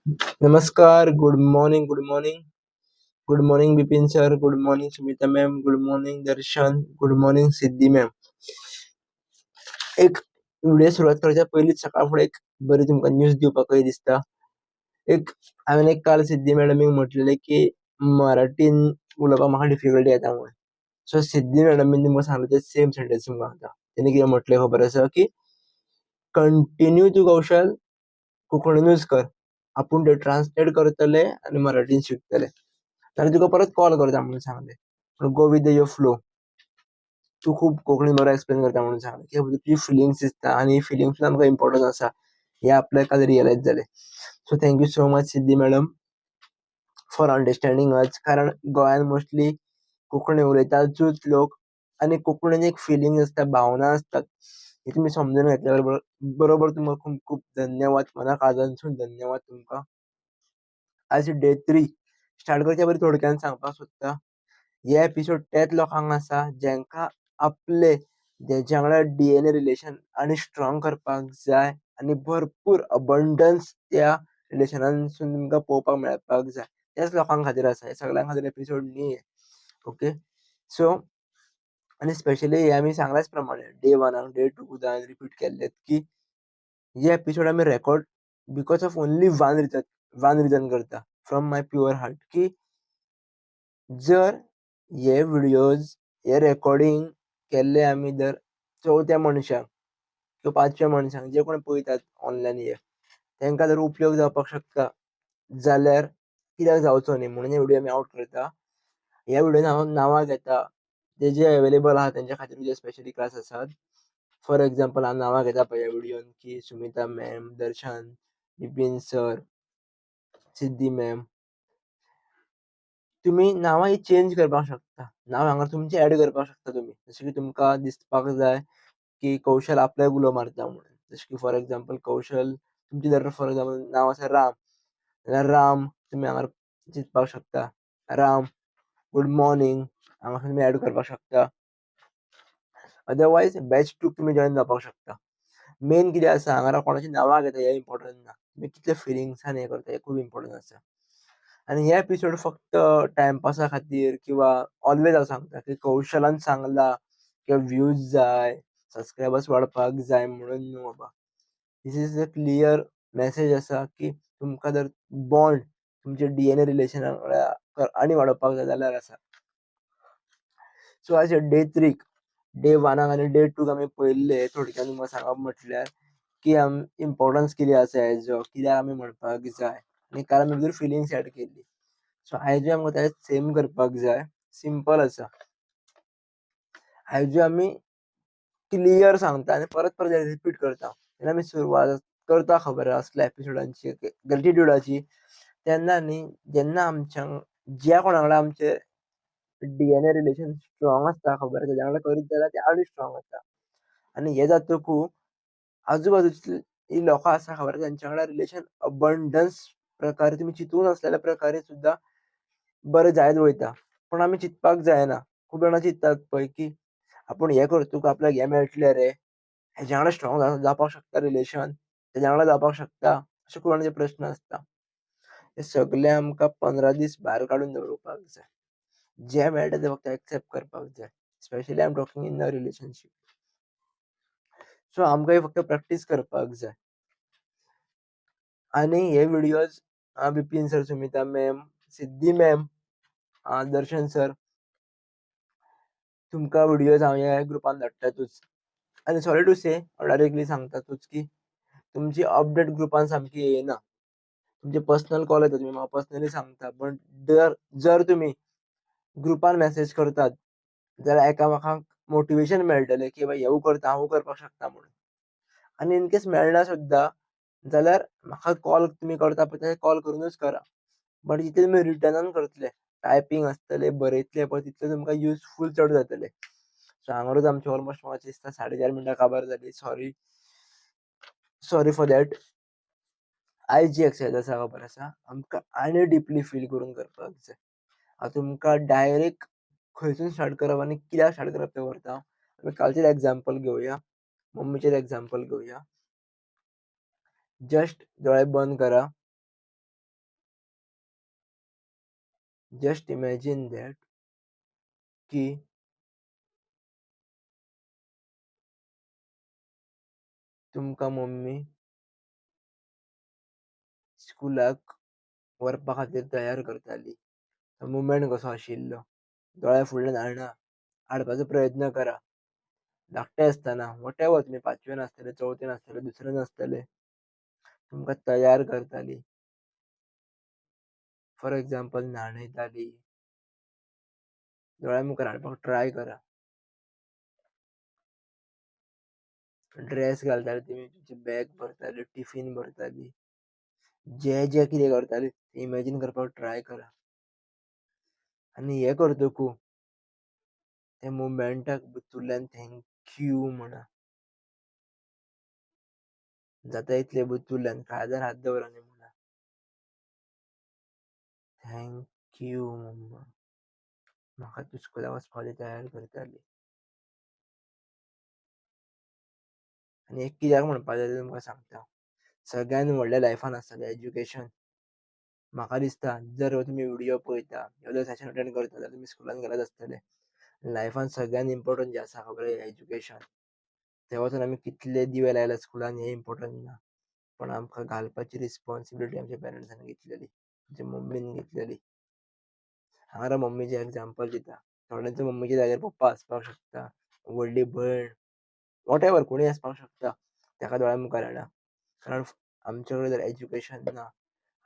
नमस्कार, good morning, good morning. Good morning Bipin sir, good morning Sumita ma'am, good morning Darshan, good morning Siddhi ma'am. एक video सुरवात करच्या पयलींच सकाळ फुडें एक बरी तुमकां न्यूज दिवपाकय दिसता. एक हांवें एक काल सिद्धी मॅडमीक म्हटलेलें की मराठीन उलोवपाक म्हाका डिफिकल्टी येता म्हणून. सो सिद्धी मॅडमीन तुमकां सांगलें तें सेम सेंटेन्स तुमकां सांगता. तेणी कितें म्हटलें खबर आसा की कंटिन्यू तूं कौशल कोंकणीनूच कर. आपूण ते ट्रान्सलेट करतले आनी मराठीन शिकतले. आनी तुका परत कॉल करता म्हणून सांगलें. पूण गो विथ your flow. तूं खूब कोंकणीन बरो एक्सप्लेन करता म्हणून सांगलें. कित्याक तुजी फिलिंग्स दिसता आनी ही फिलिंग्स सुद्दां आमकां इम्पोर्टंट आसा हें आपल्याक काल रियलायज जालें. So thank you so much Siddhi madam for understanding us. कारण गोंयान मोस्टली कोंकणी उलयतातूच लोक आनी कोंकणीन एक फिलिंग आसता, भावना आसतात. हे तुमी समजून घेतल्या बरोबर बरोबर तुमकां खूब खूब धन्यवाद, मना काळजांतसून धन्यवाद तुमकां. आयज डे 3 स्टार्ट करच्या पयलीं थोडक्यान सांगपाक सोदता. हे एपिसोड त्याच लोकांक आसा जेंका आपले जेच्या वांगडा डीएनए रिलेशन आनी स्ट्रॉंग करपाक जाय आनी भरपूर अबंडन्स त्या रिलेशनानसून तुमकां पळोवपाक मेळपाक जाय. त्याच लोकां खातीर आसा. हे सगळ्यां खातीर एपिसोड न्ही. ओके, सो आनी स्पेशली हे आमी सांगल्याच प्रमाणे डे वनाक, डे टू सुद्दां रिपीट केल्ले की हे एपिसोड आमी record because of only one reason, one reason करता फ्रॉम my pure heart की जर हे व्हिडियोज, हे रेकॉर्डिंग केल्ले आमी जर चवथ्या मनशाक किंवा पांचव्या मनशाक जे कोण पळयतात ऑनलायन हे, तांकां जर उपयोग जावपाक शकता जाल्यार कित्याक जावचो न्ही म्हणून हे व्हिडियो आमी आवट करता. ह्या व्हिडियोन हांव नांवां घेता ते जे अवेलेबल आहा तेंच्या खातीर जे स्पेशली क्लास आसात. फॉर एग्जाम्पल हांव नांवां घेता पळय ह्या व्हिडियोन की सुमिता मॅम, दर्शन, बिपीन सर, सिद्धी मॅम. तुमी नांवां ही चेंज करपाक शकता. नांव हांगा तुमचें एड करपाक शकता तुमी. जशें की तुमकां दिसपाक जाय की कौशल आपल्याक उलो मारता म्हणून. जशें की फॉर एग्जाम्पल कौशल तुमचें जर फॉर एग्जाम्पल नांव आसा राम जाल्यार राम तुमी हांगा चिंतपाक शकता. राम गूड मॉर्निंग हांगा तुमी एड करपाक शकता. अदरवायज बॅच 2 तुमी जॉयन जावपाक शकता. मेन कितें आसा हांगा कोणाची नांवां घेता हें इम्पोर्टंट ना. तुमी कितले फिलिंग्सान हें करता हें खूब इम्पोर्टंट आसा. आनी हे एपिसोड फक्त टायमपासा खातीर किंवा ऑलवेज हांव सांगता की कौशलान सांगला किंवा व्यूज जाय, सबस्क्रायबर्स वाडपाक जाय म्हणून न्हू बाबा. This is a clear message आसा की तुमकां जर बॉन्ड तुमचे डीएनए रिलेशना वांगडा आनी वाडोवपाक जाय जाल्यार आसा. सो आयज डे 3, डे 1 आनी डे 2 आमी पळयल्ले. थोडक्यान तुमकां सांगप म्हटल्यार की आम इम्पोर्टन्स कितें आसा हेजो, कित्याक आमी म्हणपाक जाय आनी काल आमी भितर फिलिंग्स एड केल्ली. सो आयजूय आमकां तेंच सेम करपाक जाय. सिंपल आसा. आयजूय आमी क्लियर सांगता आनी परत परत रिपीट करता. जेन्ना आमी सुरवात करता खबर असल्या एपिसोडांची ग्रेटिट्युडाची तेन्ना न्ही जेन्ना आमच्या ज्या कोणा वांगडा आमचे डीएनए रिलेशन स्ट्रॉंग आसता खबर तेज्या वांगडा करीत जाल्यार ते आनी स्ट्रॉंग जाता. आनी हें जातकू आजूबाजूची लोकां आसा खबर तेंच्या वांगडा रिलेशन अबंडन्स प्रकारे तुमी चिंतूंक नासलेल्या प्रकारे सुद्दां बरें जायत वयता. पूण आमी चिंतपाक जायना. खूब जाणां चिंततात पळय की आपूण हें करतकू आपल्याक हें मेळटलें रे, हेज्या वांगडा स्ट्रॉंग जावपाक शकता रिलेशन, तेज्या वांगडा जावपाक शकता, अशे खूब जाणांचे प्रस्न आसता. हे सगळे आमकां 15 दीस भायर काडून दवरपाक जाय. जें मेळटा तें फक्त एक्सेप्ट करपाक जाय. Specially I am talking in a relationship. So आमकां फक्त प्रॅक्टीस करपाक जाय. आनी हे videos Bipin sir, Sumita ma'am, Siddhi ma'am, Darshan sir, तुमकां व्हिडियोज हांव ह्या ग्रुपान धाडटातूच. आनी सॉरी टू से, हांव डायरेक्टली सांगतातूच की तुमची अपडेट ग्रुपान सामकी येना. तुमचे पर्सनल कॉल येता, तुमी म्हाका पर्सनली सांगता, पण जर तुमी ग्रुपान मॅसेज करतात जाल्यार एकामेकांक मोटिवेशन मेळटलें की बाबा हेवूय करता, हांवूय करपाक शकता म्हणून. आनी इनकेस मेळना सुद्दां जाल्यार म्हाका कॉल तुमी करता पळय ते कॉल करुनूच करा. बट जितले तुमी रिटनान करतले, टायपींग आसतलें, बरयतले पळय, तितलें तुमकां युजफूल चड जातलें. सो हांगारूच आमची ऑलमोस्ट म्हाका दिसता 4.5 मिनटां काबार जाली. Sorry, sorry for that. आयज जी एक्सरसाइज आसा खबर आसा आमकां आनी डिपली फील करून करपाक जाय. हांव तुमकां डायरेक्ट खंयसून स्टार्ट करप आनी कित्याक स्टार्ट करप तें व्हरता. आमी कालचें एग्जाम्पल घेवया, मम्मीचें एग्जाम्पल घेवया. जस्ट दोळे बंद करा. जस्ट इमॅजीन that की तुमकां मम्मी स्कुलाक व्हरपा खातीर तयार करताली. तो मुमेंट कसो आशिल्लो दोळ्या फुडल्यान हाडा, हाडपाचो प्रयत्न करा. धाकटे आसतना वॉटेवर तुमी पांचवेन आसतले, चवथेन आसतले, दुसरेन आसतले, तुमकां तयार करताली. फॉर एग्जाम्पल न्हाणयताली. दोळ्या मुखार हाडपाक ट्राय करा. ड्रेस घालताली तुमी, तुमची बॅग भरताली, टिफीन भरताली, जें जें कितें करताली तें इमॅजीन करपाक ट्राय करा. आनी हें करतकू त्या मुमेंटाक भितूरल्यान thank you म्हणा. जाता इतले भितूरल्यान काळजार हात दवर आनी म्हणा, thank you मम्मा, म्हाका तूं स्कुलाक वचपा खातीर तयार करताली. आनी एक कित्याक म्हणपाक जाय तें तुमकां सांगता. सगळ्यान व्हडल्या लायफान आसता तें एज्युकेशन. म्हाका दिसता जर तुमी व्हिडियो पळयता जर सेशन अटेंड करता जाल्यार तुमी स्कुलान गेल्यात आसतले. लायफान सगळ्यान इम्पोर्टंट जें आसा खबर आसा एज्युकेशन. थंय वचून आमी कितले दिवे लायले स्कुलान हें इम्पोर्टंट ना, पण आमकां घालपाची रिस्पोन्सिबिलिटी आमच्या पेरंट्सान घेतलेली, आमच्या मम्मीन घेतलेली. हांगा मम्मीचें एग्जाम्पल दिता. थोड्यांच्या मम्मीच्या जाग्यार पप्पा आसपाक शकता, व्हडली भयण, वॉटेवर कोणूय आसपाक शकता. ताका दोळ्या मुखार हाडा. कारण आमचे कडेन जर एज्युकेशन ना,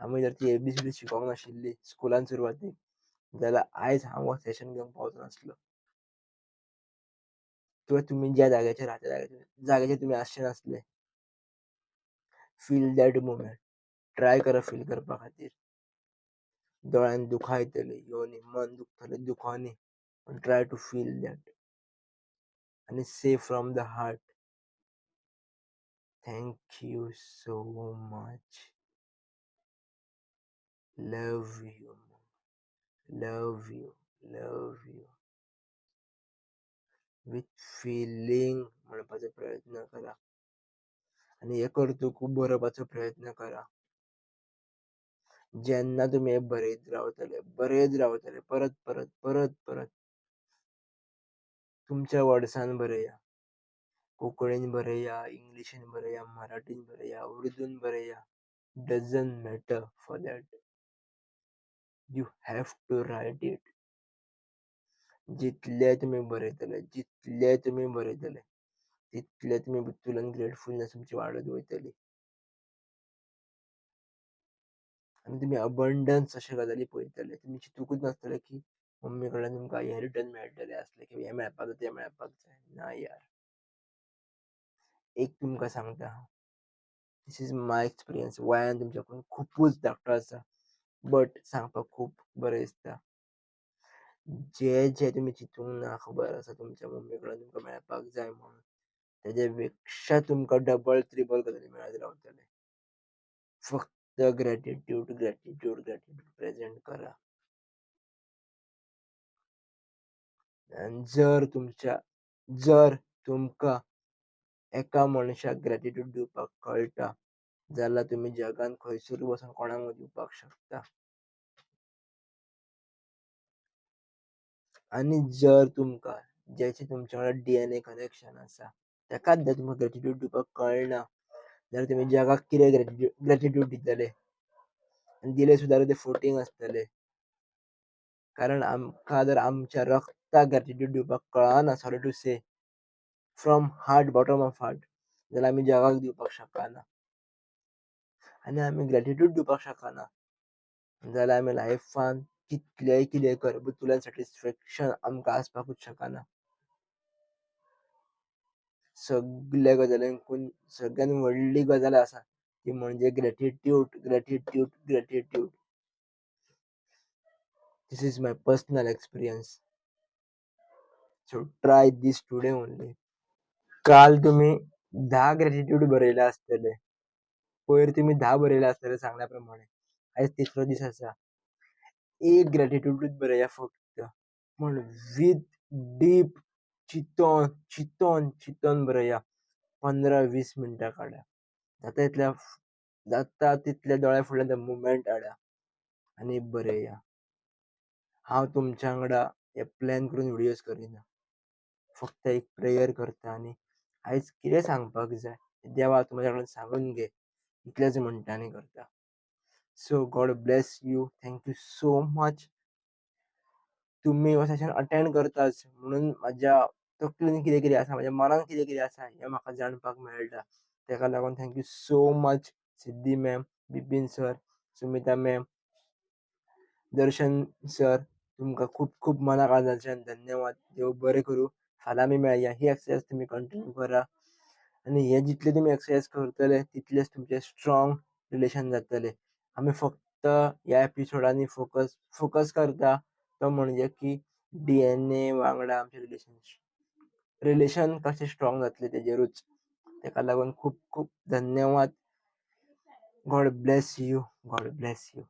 आमी जर ती एबीसीडी शिकोंक नाशिल्ली स्कुलान सुरवातीक, जाल्यार आयज हांव हो सेशन घेवंक पावचो नासलो. किंवा तुमी ज्या जाग्याचेर आहा त्या जाग्याचेर तुमी आसचे नासले. फील that moment, try करा फील करपा खातीर. दोळ्यान दुखां येतलीं, येवनी मन दुखतलें दुखांनी, पण ट्राय टू फील that आनी say from the heart, thank you so much, love you, love you, love you, with feeling म्हणपाचो प्रयत्न करा. आनी हें करतकूच बरोवपाचो प्रयत्न करा. जेन्ना तुमी हें बरयत रावतले, बरयत रावतले, परत परत परत परत तुमच्या वर्ड्सान बरया, कोंकणीन बरया, इंग्लिशीन बरया, मराठीन बरया, उर्दून बरया, doesn't matter for that. You have to write it. जितले तुमी बरयतले, जितले तुमी बरयतले, तितले तुमी भितूरल्यान ग्रेटफुलनेस तुमची वाडत वयतली. आनी तुमी अबंडन्स अशे गजाली पळयतले. तुमी चिंतूकूच नासतले की मम्मी कडल्यान तुमकां हें रिटर्न मेळटलें आसलें किंवा हें मेळपाक जाय, तें मेळपाक जाय. ना यार, एक तुमकां सांगता हांव, this is my experience. वयान तुमच्याकून खुबूच धाकटो आसा, बट सांगपाक खूब बरें दिसता. जे जे तुमी चिंतूंक ना खबर आसा तुमच्या मम्मी कडल्यान तुमकां मेळपाक जाय म्हणून, तेजे पेक्षा तुमकां डबल त्रिबल गजाली मेळत रावतले. फक्त ग्रॅटिट्यूड ग्रॅटिट्यूड ग्रॅटिट्यूड प्रेजेंट करा. आनी जर तुमकां एका मनशाक ग्रॅटिट्यूड दिवपाक कळटा जाल्यार तुमी जगान खंयसरूय वचोन कोणाक दिवपाक शकता. आनी जर तुमकां ज्याचे तुमच्या वांगडा DNA connection आसा ताकाच जर तुमकां ग्रॅटिट्यूड दिवपाक कळना जाल्यार तुमी जगाक कितें ग्रॅटिट्यूड दितले? आनी दिले सुद्दां जाल्यार ते फोटींग आसतले. कारण आमकां जर आमच्या रक्ताक ग्रॅटिट्यूड दिवपाक कळना, sorry to say, from heart, bottom of heart, जाल्यार आमी जगाक दिवपाक शकना. आनी आमी ग्रॅटिट्यूड दिवपाक शकना जाल्यार आमी लायफान कितलेंय कितें कर, भितूरल्यान सॅटिस्फॅक्शन आमकां आसपाकूच शकना. सगल्या गजालींकून सगळ्यान व्हडली गजाल आसा ती म्हणजे gratitude, gratitude, gratitude. This is my personal experience. So try this today only. काल तुमी 10 ग्रॅटिट्यूड बरयले आसतले, पयर तुमी 10 बरयले आसतले सांगल्या प्रमाणे. आयज तिसरो दीस आसा. एक ग्रॅटिट्यूडूच बरया फक्त, पूण वीथ डीप चिंतोन चिंतोन चिंतोन बरया. 15-20 मिनटां काडा, जाता तितल्या दोळ्या फुडल्यान ते मुमेंट हाडा आनी बरया. हांव तुमच्या वांगडा हे प्लॅन करून व्हिडियोज करिना, फक्त एक प्रेयर करता आनी आयज कितें सांगपाक जाय देवा तूं म्हज्या कडल्यान सांगून घे इतलेंच म्हणटा आनी करता. So God bless you, thank you so much. तुमी हो सेशन अटेंड करताच म्हणून म्हाज्या तकलेन कितें कितें आसा, म्हाज्या मनान कितें कितें आसा हें म्हाका जाणपाक मेळटा. तेका लागून thank you so much Siddhi ma'am, Bipin sir, Sumita ma'am, Darshan sir, तुमकां खूब खूब मना काळजाच्यान धन्यवाद. देव बरें करूं. फाल्यां आमी मेळया. ही एक्सरसाइज तुमी कंटिन्यू करा आनी हे जितले तुमी एक्सरसाइज करतले तितलेच तुमचे स्ट्रॉंग रिलेशन जातले. आमी फक्त ह्या एपिसोडांनी फोकस करता तो म्हणजे की DNA वांगडा आमचे रिलेशन कशें स्ट्रॉंग जातलें तेजेरूच. तेका लागून खूब खूब धन्यवाद. God bless you, God bless you.